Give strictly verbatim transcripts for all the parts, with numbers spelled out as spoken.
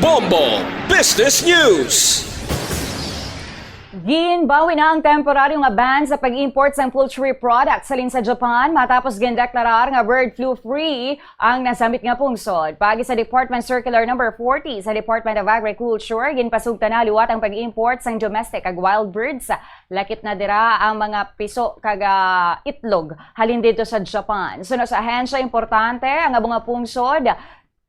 Bombo Business News. Ginbawi na ang temporaryo nga ban sa pag-import sang poultry products halin sa Japan matapos gindeklarar nga bird flu free ang nasambit nga pungsod. Paagi sa Department Circular Number forty sa Department of Agriculture, ginpasugta na liwat ang pag-import sang domestic kag wild birds, lakip na dira ang mga piso kag, ah, itlog halin didto sa Japan. Suno sa ahensya, importante ang amo nga pungsod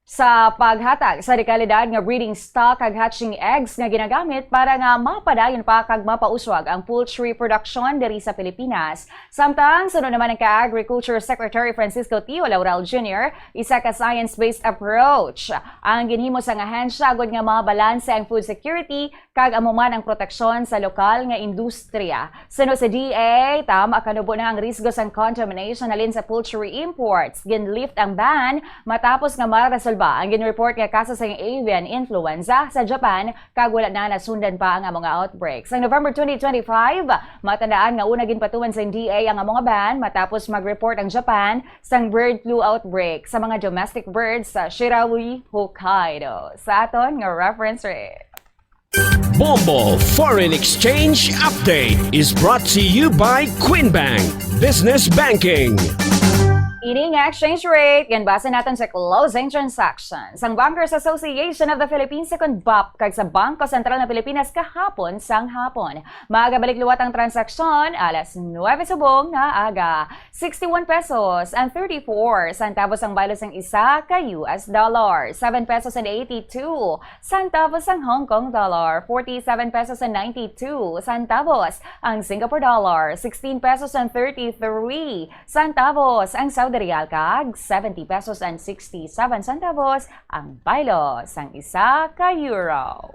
sa paghatag sa dekalidad nga breeding stock kag hatching eggs nga ginagamit para nga mapadayon pa kag mapauswag ang poultry production diri sa Pilipinas. Samtang suno naman ang ka-Agriculture Secretary Francisco Tio Laurel Junior, isa ka science-based approach ang ginhimo sang ahensya agod nga mabalanse ang food security kag amo man ang proteksyon sa lokal nga industriya. Suno sa D A, tama kanubo na ang risgo sang contamination halin sa poultry imports. Gin-lift ang ban matapos nga maresolba ang gin-report nga kaso sang avian influenza sa Japan, kag wala na nasundan pa ang amo nga outbreak. Sang November twenty twenty-five, matandaan nga una ginpatuman sang D A ang amo nga ban matapos mag-report ang Japan sang bird flu outbreak sa mga domestic birds sa Shiraui, Hokkaido. Sa aton nga reference rate. Bombo Foreign Exchange Update is brought to you by Queen Bank Business Banking. Ini nga exchange rate, ginbase naton sa closing transactions. Ang Bankers Association of the Philippines, second bap, kag sa Bangko Sentral ng Pilipinas kahapon sang hapon. Magabalik liwat ang transaksyon alas nuwebe subong nga aga. Sixty-one pesos and thirty-four centavos ang baylo sang isa ka U S dollar. Seven pesos and eighty-two centavos ang Hong Kong dollar, forty-seven pesos and ninety-two centavos ang Singapore dollar, sixteen pesos and thirty-three centavos ang Saudi riyal, kag seventy pesos and sixty-seven centavos ang baylo sang isa ka euro.